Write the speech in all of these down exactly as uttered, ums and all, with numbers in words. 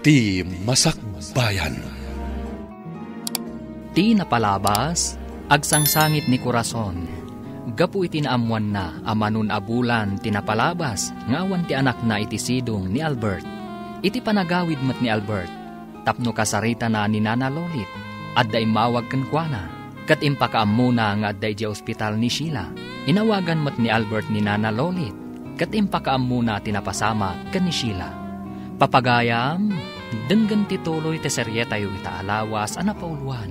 Ti Masakbayan. Ti napalabas, agsangsangit ni Corazon gapu iti naammoanna a manon a bulan ti napalabas nga awan ti anakna iti sidong ni Albert. Iti panagawid met ni Albert, tapno kasaritana ni Nana Lolit, adda immawag kenkuana. Ket impakaammona nga adda idiay ospital ni Sheila. Inawagan met ni Albert ni Nana Lolit, ket impakaammona ti napasamak ken ni Sheila. Papagayam, denggen ti tuloy ti serietayo ita a lawas a napauluan.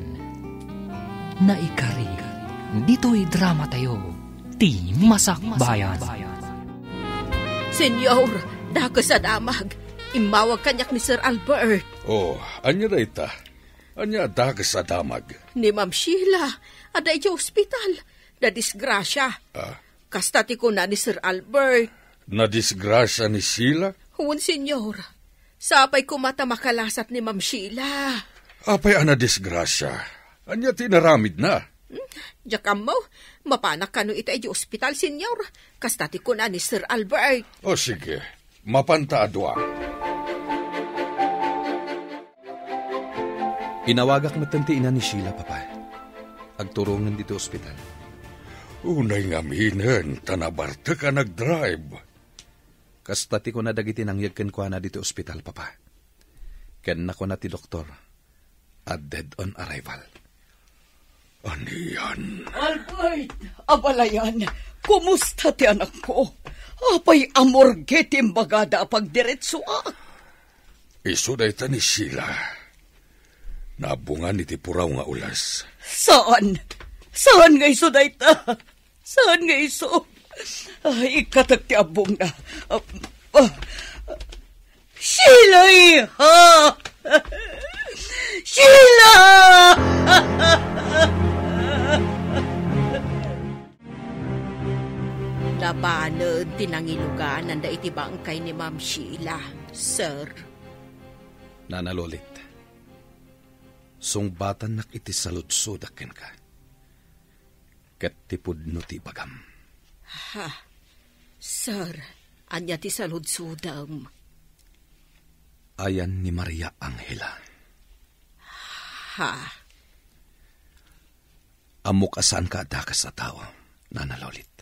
Naikari, ditoy dramatayo, ti Masakbayan. Senyor, dakes a damag. Immawag kaniak ni Sir Albert. Oh, ania dayta? Ania a dakes a damag? Ni Ma'am Sheila, adda idiay ospital. Nadisgrasia. Ah? Kasta ti kuna ni Sir Albert. Nadisgrasia ni Sheila? Wen, senyor. Sapay koma ta makalasat ni Ma'am Sheila. Apay a nadisgrasia? Ania ti inaramidna? Hmm, diak ammo. Mapanak kano ita idiay ospital, senyor. Kasta ti kuna ni Sir Albert. O sige, mapanta a dua. Inawagak metten ti ina ni Sheila, Papa. Agturongen ditoy ospital. Unay ngaminen ta nabartek a nagdrive. Kasta ti kuna dagiti nangyeg kenkuana ditoy ospital, Papa. Ken nakuna ti doktor a dead on arrival. Anian? Albert, abalayan, kumusta ti anakko? Apay a morgue ti imbagada a pagdiretsoak? Isu dayta ni Sheila. Nabungan iti puraw nga olas. Saan? Saan nga isu dayta? Saan nga isu? Ay, ikkatek ti abbongna. Ah, ah. Sheila, iha! Sheila! Nabanen ti nangilugananda iti bangkay ni Ma'am Sheila, sir. Nana Lolit, sungbatannak iti saludsodak kenka. Ket ti pudno ti ibagam. Ha? Sir, ania ti saludsodem? Ayan ni Maria Angela. Ha? Ammok a saanka a dakes a tao, Nana Lolit.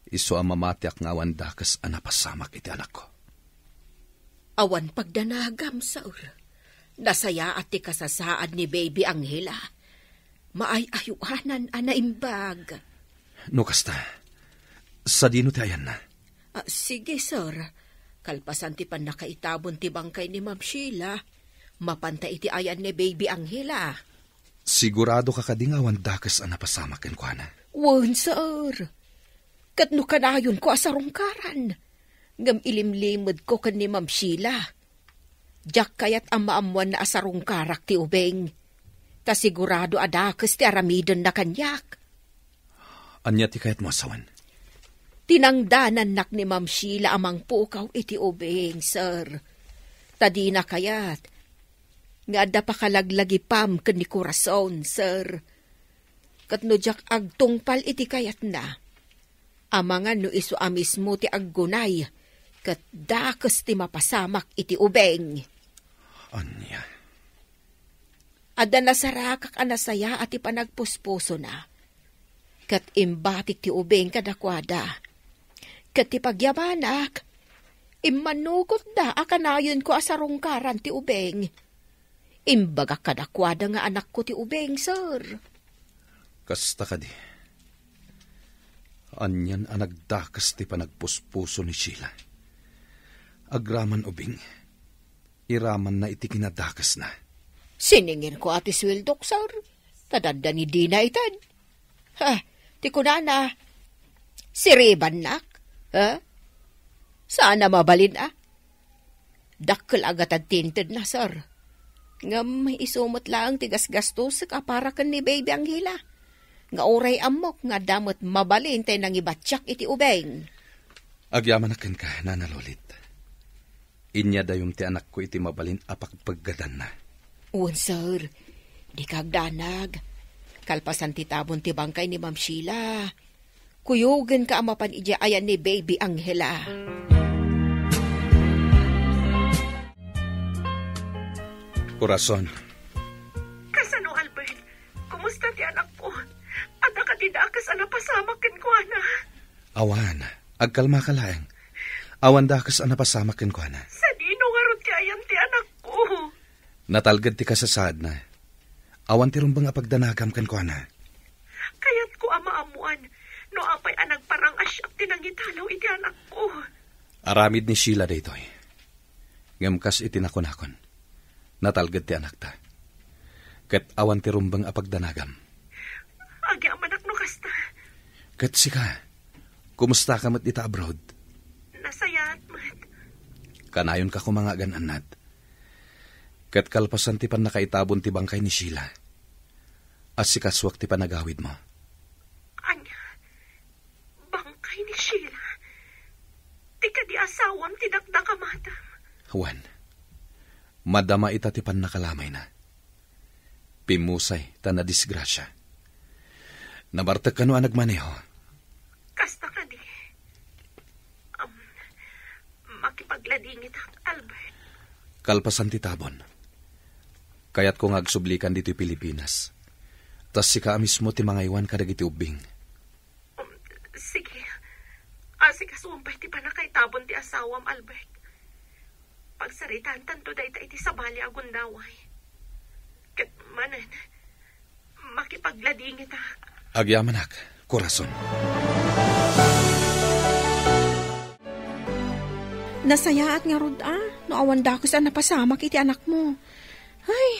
Isu a mamatiak nga awan dakes a napasamak iti anakko. Awan pagdanagam, sir. Nasayaat ti kasasaad ni Baby Angela. Maay-ayoanan a naimbag. No kasta, sadino ti ayanna? Ah, sige, sir. Kalpasan ti pannakaitabon ti bangkay ni Ma'am Sheila, mapanta iti ayan ni Baby Angela. Sigurado ka kadi nga awan dakes a napasamak kenkuana? Wen, sir. Ket no kanayonko a sarungkaran, ngem ilimlimedko ken ni Ma'am Sheila. Diak kayat a maammoanna a sarungkarak ti ubing. Ta sigurado a dakes ti aramidenna kaniak. Ania ti kayatmo a sawen? Tinangdanannak ni Ma'am Sheila a mangpukaw iti ubing, sir. Ta dina kayat nga adda pakalaglagipam ken ni Corazon, sir. Ket no diak agtungpal iti kayatna, amangan no isu a mismo ti aggunay, ket dakes ti mapasamak iti ubing. Ania? Adda nasarakak a nasayaat ti panagpuspusona. Ket imbatik ti ubing kadakuada. Ket ti pagyamanak, immannukotda a kanayonko a sarungkaran ti ubing. Imbagak kadakuada nga anakko ti ubing, sir. Kasta kadi. Anian a nagdakes ti panagpuspuso ni Sheila. Agraman ubing, iramanna iti kinadakesna. Sininginko a ti sueldok, sir. Ta dadda ni dina ited. Ha, ti kunana, siribannak? Ha? Saan a mabalin, a? Dakkel a gatad ti intedna, sir. Ngem isu met laeng ti gasgastusek a para ken ni Baby Angela. Nga uray ammok nga adda met mabalin tay nangibatiak iti ubing. Agyamanak kenka, Nana Lolit. Inyadayom ti anakko iti mabalin a pagpeggedanna. Wen, sir. Dika agdanag. Kalpasan ti tabon ti bangkay ni Ma'am Sheila, kuyogenka a mapan idiay ayan ni Baby Angela. Corazon. Kasano, Albert? Kumusta ti anakko? Adda kadi dakes a napasamak kenkuana? Awan, agkalmaka laeng. Awan dakes a napasamak kenkuana. Sadino ngarud ti ayan ti anakko? Natalged ti kasasaadna. Awan ti rumbeng a pagdanagam kenkuana. Kayatko a maammoan no apay a nagparang-asiak ti nangitalaw iti anakko. Aramid ni Sheila daytoy. Ngem kas iti nakunakon, natalged ti anakta. Ket awan ti rumbeng a pagdanagam. Agyamanak no kasta. Ket sika, kumusta ka met ita abroad? Nasayaat met. Kanayonka koma nga agan-annad. Ket kalpasan ti pannakaitabon ti bangkay ni Sheila, asikasuak ti panagawidmo. Ania? Bangkay ni Sheila? Ti kadi asawam ti dakdakamatam? Wen, madama ita ti pannakalamayna. Pimmusay ta nadisgrasia. Nabartek kano a nagmaneho? Kasta kadi. Am, makipagladingitak, Albert. Kalpasan ti tabon, kayatko nga agsublikan ditoy Pilipinas. Ta sika a mismo ti mangaywan kadagiti ubbing. Um, sige. Asikasuam pay ti pannakaitabon ti asawam, Albert. Pagsaritaantanto dayta iti sabali a gundaway. Ket manen, makipagladingitak. Agyamanak, Corazon. Nasayaat ngarud a, no awan dakes a napasamak iti anakmo. Ay,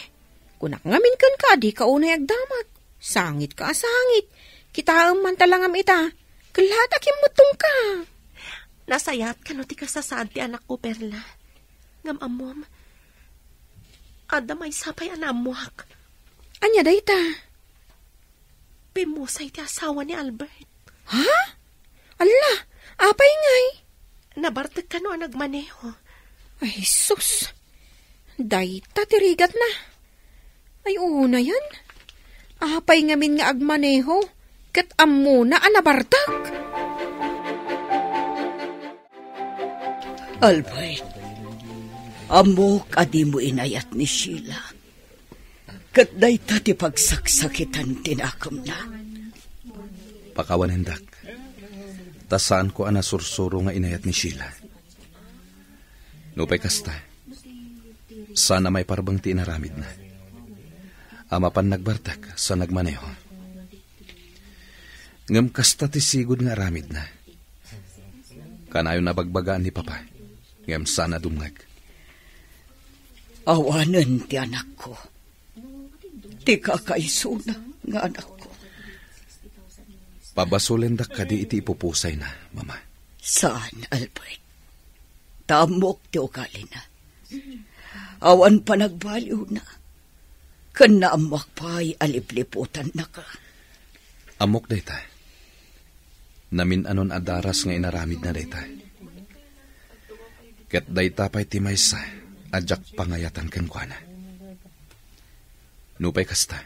kunak ngamin kenka a dika unay agdamag. Sangitka a sangit. Kitaem man talangam ita. Kellaat a kimmuttongka. Nasayaat kano ti kasasaad ti anakko, Perla. Ngem ammom, adda maysa pay a naammoak. Ania dayta? Pimmusay ti asawa ni Albert. Ha? Alla, apay ngay? Nabartek kano a nagmaneho. Ay, sus. Dayta ti rigatna. Ay, unayen. Apay ngamin nga agmaneho ket ammona a nabartek? Albert, ammok a dimo inayat ni Sheila. Ket dayta ti pagsaksakitan ti nakemna. Pakawanendak, ta saanko a nasursuro nga inayat ni Sheila. Nupay kasta, saan a maiparbeng ti inaramidna. A mapan nagbartek sa nagmaneho. Ngem kasta ti sigud nga aramidna. Kanayon a bagbagaan ni Papa, ngem saan a dumngeg. Awanen ti anakko. Ti kakaisuna nga anakko. Pabasolendak kadi iti ipupusayna, Mama? Saan, Albert. Ta ammok ti ugalina. Awan panagbaliwna. Ken naammoak pay a lipliputannaka. Ammok dayta. Namin-anon a daras nga inaramidna dayta. Ket dayta pay ti maysa a diak pangayatan kenkuana. Nupay kasta,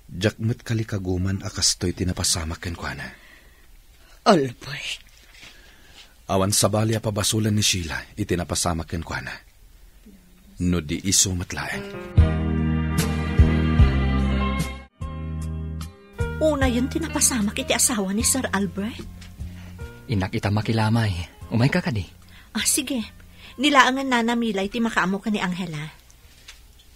diak met kalikaguman a kastoy ti napasamak kenkuana. Albert. Awan sabali a pabasolen ni Sheila iti napasamak kenkuana. No di isu met laeng. Unayen ti napasamak iti asawa ni Sir Albert? Innak ita makilamay. Umayka kadi? Ah, sige. Ni laengen Nana Milay ti makaammo ken ni Angela.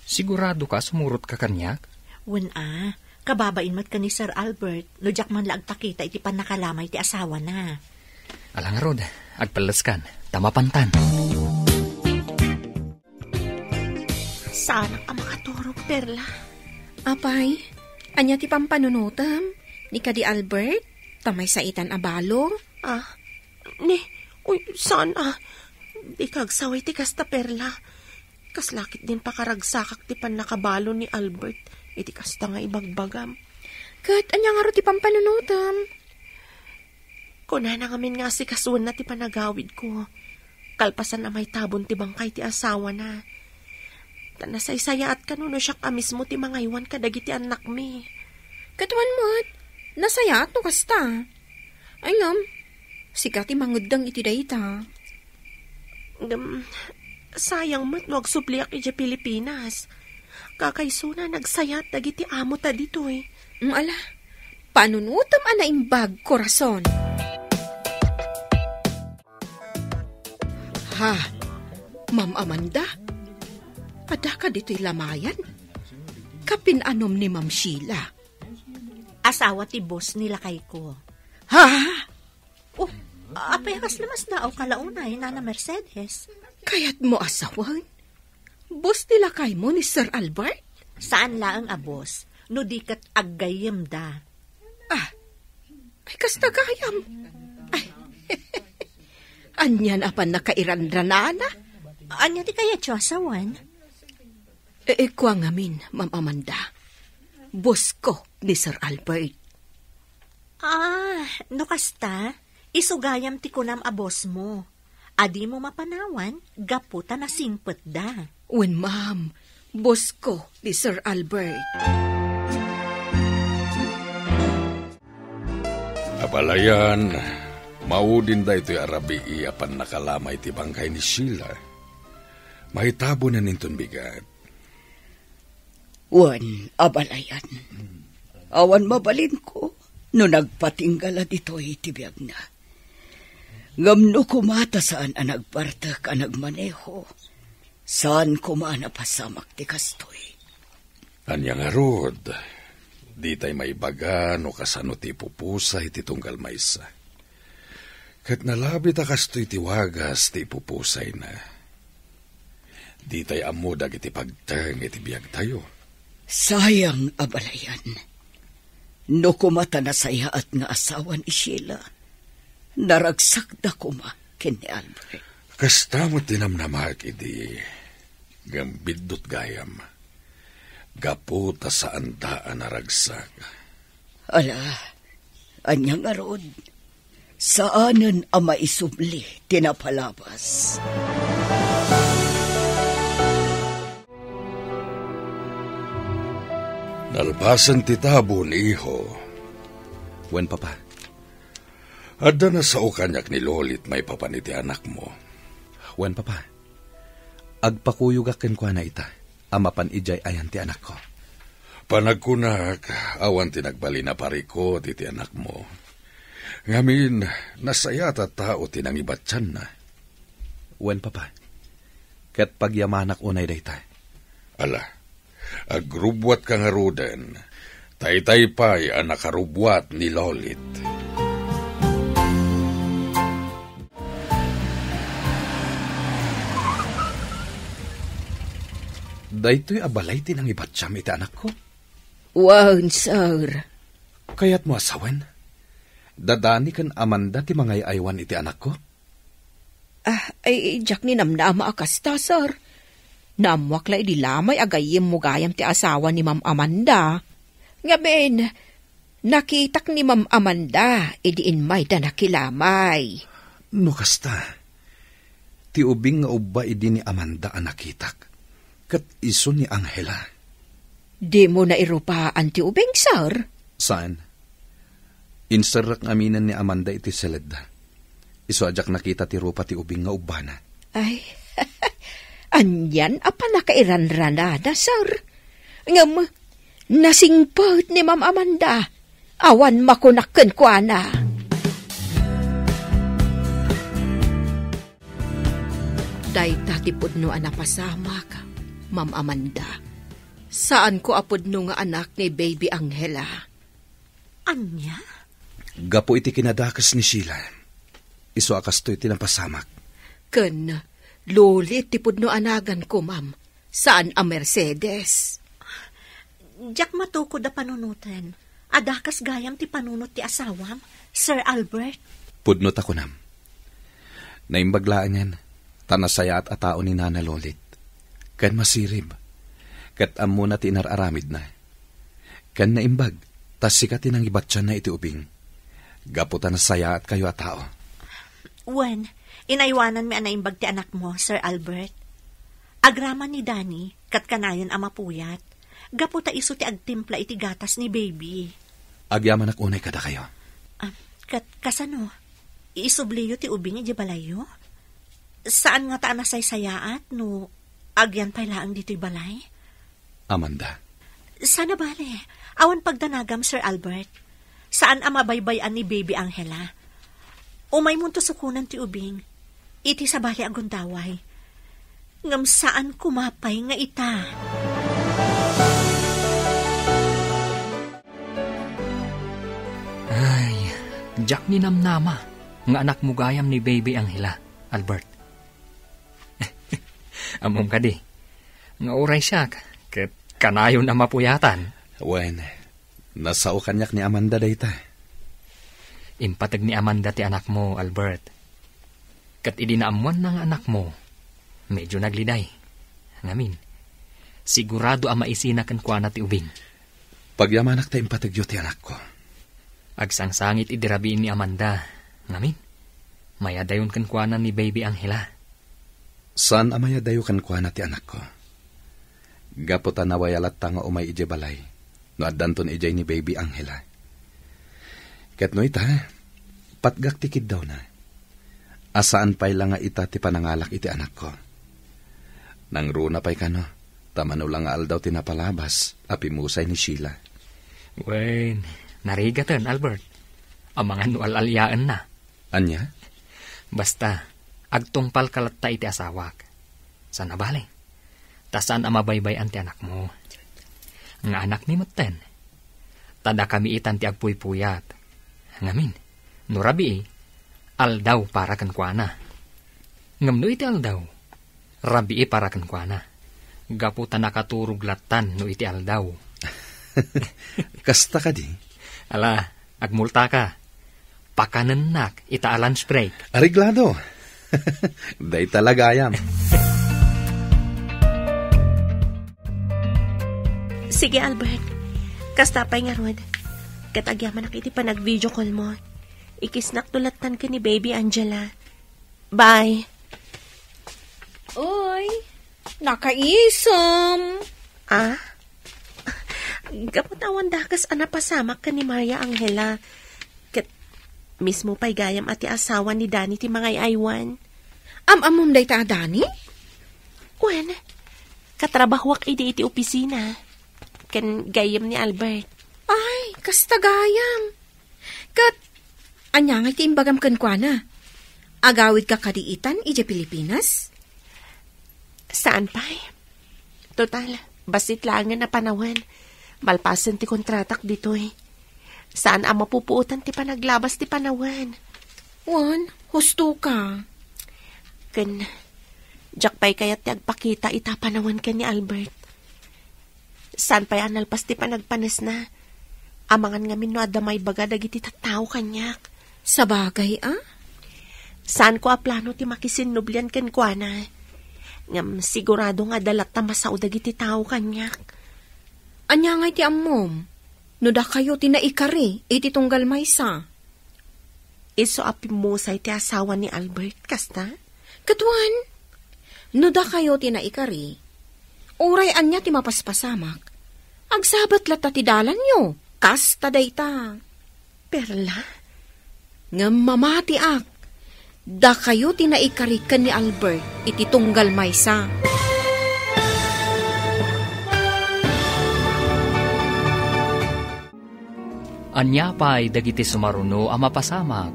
Sigurado ka a sumurotka kaniak? Wen a, kababain met ken ni Sir Albert, no diak man la agpakita iti pannakalamay ti asawana. Ala ngarud, agpelleskan, ta mapantan. Saanak a makaturog, Perla. Apay, ania ti pampanunotem? Ni kadi Albert? Ta maysa itan a balo? Ah, ni, uy, saan a. Dika agsaway ti kasta, Perla. Kasla ketdin pakaragsakak ti pannakabalo ni Albert iti kasta nga ibagbagam. Ket ania ngarud ti pampanunotem? Kunana ngamin nga asikasuenna ti panagawidko, kalpasan a maitabon ti bangkay ti asawana. Ta nasaysayaat kano no siak a mismo ti mangaywan kadagiti annakmi. Ket wen met, nasayaat no kasta. Ay ngem, sika ti mangeddeng iti dayta. Ngem, Sayang met no agsubliak idiay Pilipinas. Kakaisuna, nagsayat dagiti amota ditoy. Mm, ala, panunotem a naimbag, korason. Ha, Ma'am Amanda? Adda ka ditoy lamayan? Kapin-anom ni Ma'am Sheila? Asawa ti boss ni lakayko. Ha? Oh, apay a kasla masdaaw ka la unay, Nana Mercedes? Kayatmo a sawen? Boss ti lakaymo ni Sir Albert? Saan laeng a boss, no di ket aggayyemda. Ah, ay, kasta gayam. Ay, ania a pannakairanranana? Ania ti kayatyo a sawen? E, e, kua ngamin, Ma'am Amanda. Boss ko ni Sir Albert. Ah, no kasta, isu gayam ti kunam a boss mo. A dimo mapanawan gapu ta nasingpetda. Wen, ma'am. Boss ko ni Sir Albert. Abalayan, maudin daytoy a rabii a pannakalama iti bangkay ni Sheila. Maitabonen inton bigat. Wen, abalayan. Awan mabalinko no nagpatingga la ditoy iti biagna. Ngem no koma ta saan a nagpartek a nagmaneho, saan koma a napasamak ti kastoy. Ania ngarud, ditay maibaga no kasano ti ipupusay ti tunggal maysa. Ket nalabit a kastoy ti wagas ti ipupusayna. Ditay ammo dagiti pagteng iti biagtayo. Sayang, abalayan. No koma ta nasayaat nga asawa ni Sheila, naragsakda koma ken ni Albert. Kasta met ti namnamak idi, ngem biddut gayam. Gapu ta saanda a naragsak. Ala, ania ngarud? Saanen a maisubli ti napalabas. Nalpasen ti tabo ni Iho. Wen, Papa. Adda nasao kaniak ni Lolit maipapan iti anakmo. Wen, Papa. Agpakuyogak kenkuana ita a mapan idiay ayan ti anakko. Panagkunak, awan ti nagbalin a parikut iti anakmo. Ngamin, nasayaat a tao ti nangibatianna. Wen, Papa. Ket pagyamanak unay dayta. Ala, agrubbuatka ngaruden. Taytay pay a nakarubbuat ni Lolit. Daytoy a balay ti nangibatiam iti anakko? Wen, sir. Kayatmo a sawen? Dadani ken Amanda ti mangay-aywan iti anakko? Ah, ay, diak ninamnama a kasta, sir. Naammoak la idi lamay a gayyemmo gayam ti asawa ni Ma'am Amanda. Ngamin, nakitak ni Ma'am Amanda idi immayda nakilamay. No kasta, ti ubing nga ubba idi ni Amanda a nakitak, ket isu ni Angela. Dimo nairupaan ti ubing, sir? Saan? Inserrek ngaminen ni Amanda iti seledda. Isu a diak nakita ti rupa ti ubing nga ubbana. Ay, anian a pannakairanranada, sir. Ngem, nasingpet ni Ma'am Amanda. Awan makunak kenkuana. Dayta ti pudno a napasamak, Ma'am Amanda. Saanko a pudno nga anak ni Baby Angela. Ania? Gapu iti kinadakes ni Sheila. Isu a kastoy ti napasamak. Ken Lolit ti pudno a naganko, ma'am. Saan a Mercedes. Diak matukod a panunoten. Adda kas gayam ti panunot ti asawam, Sir Albert. Pudno ta kunam. Naimbag laengen, ta nasayaat a tao ni Nana Lolit. Ken masirib. Ket ammona ti inar-aramidna. Ken naimbag, ta sika ti nangibatianna iti ubing. Gapu ta nasayaatkayo a tao. Wen, inaywananmi a naimbag ti anakmo, Sir Albert. Agraman ni Danny, ket kanayon a mapuyat. Gapu ta isu ti agtimpla iti gatas ni baby. Agyamanak unay kadakayo. Ah, ket kasano? Iisubliyo ti ubing idiay balayyo? Saan ngata a nasaysayaat no agyan pay laeng ditoy balay? Amanda. Saan a bale, awan pagdanagam, Sir Albert. Saan a mabaybay-an ni Baby Angela. Umaymonto sukonen ti ubing iti sabali a gundaway. Ngem saan koma pay nga ita. Ay, diak ninamnama nga anakmo gayam ni Baby Angela, Albert. Ammom kadi, nga uray siak, ket kanayon a mapuyatan. Wen, nasao kaniak ni Amanda dayta. Impateg ni Amanda ti anakmo, Albert. Ket idi naammoanna nga anakmo, medyo nagliday. Ngamin, sigurado a maisina kenkuana ti ubing. Pagyamanak ta impategyo ti anakko. Agsangsangit idi rabii ni Amanda. Ngamin, mayadayon kenkuana ni Baby Angela. Saan a mayadayo kenkuana ti anakko. Gapu ta nawaya latta nga umay idiay balay no addanton idiay ni Baby Angela. Ket no ita, patgak ti kiddawna. A saan pay la nga ita ti panangalak iti anakko. Nangruna pay kano, ta mano la nga aldaw ti napalabas a pimmusay ni Sheila. Wen, narigaten, Albert. Amangan no al-aliaenna. Ania? Basta, agtungpalka latta iti asawak. Saan a bale? Ta saan a mabaybay-an ti anakmo. Nga anakmi metten. Ta dakami itan ti agpuypuyat. Ngamin, no rabii, aldaw para kenkuana. Ngem no iti aldaw, rabii para kenkuana. Gapu ta nakaturog lattan no iti aldaw. Kasta kadi? Ala, agmultaka. Pakanennak ita a lunch break. Areglado. Dayta la gayam. Sige, Albert. Kasta pay ngarud. Ket agyamanak iti panag-video call mo. Ikisnak to lattan ken ni Baby Angela. Bye. Oy, nakaisem. Ah? Gapu ta awan dakes a napasamak ken ni Maria Angela. Ket mismo pay gayam a ti asawa ni Danny ti mangay-aywan. Am-ammom dayta a Danny? Wen, katrabahoak idi iti opisina. Ken gayyem ni Albert. Ay, kasta gayam. Ket, ania ngay ti imbagam kenkuana? Agawidka kadi itan idiay Pilipinas? Saan pay? Total, bassit laengen a panawen. Malpasen ti kontratak ditoy. Saan a mapupuotan ti panaglabas ti panawen. Wen, husto ka. Ken, diak pay kayat ti agpakita ita panawen ken ni Albert. Saan pay a nalpas ti panagpanesna? Amangan ngamin no adda maibaga dagiti tattao kaniak. Sabagay a? Saanko a plano ti makisinnublian kenkuana. Ngem sigurado nga adda latta masao dagiti tao kaniak. Ania ngay ti ammom? No dakayo ti naikari iti tunggal maysa? Isu a pimmusay ti asawa ni Albert, kasta? Ket wen, no dakayo ti naikari, uray ania ti mapaspasamak, agsabat latta ti dalanyo, kasta dayta. Perla? Ngem mamatiak, dakayo ti naikari ken ni Albert iti tunggal maysa. Ania pay dagiti sumaruno a mapasamak?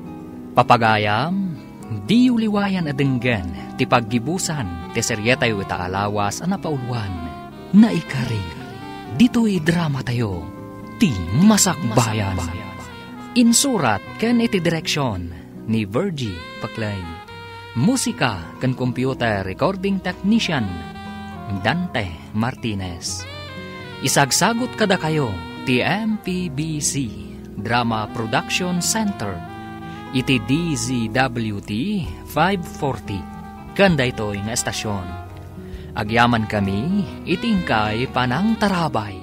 Papagayam, diyo liwayan a denggen ti paggibusan ti serietayo ita a lawas a napauluan, Naikari. Ditoy dramatayo, ti Masakbayan. Insurat ken iti direksion ni Virgie Paclay. Musika ken computer recording technician, Dante Martinez. Isagsagut kadakayo ti M P B C Drama Production Center iti D Z W T five forty ken daytoy nga estasion. Agyamankami iti inkay panangtarabay.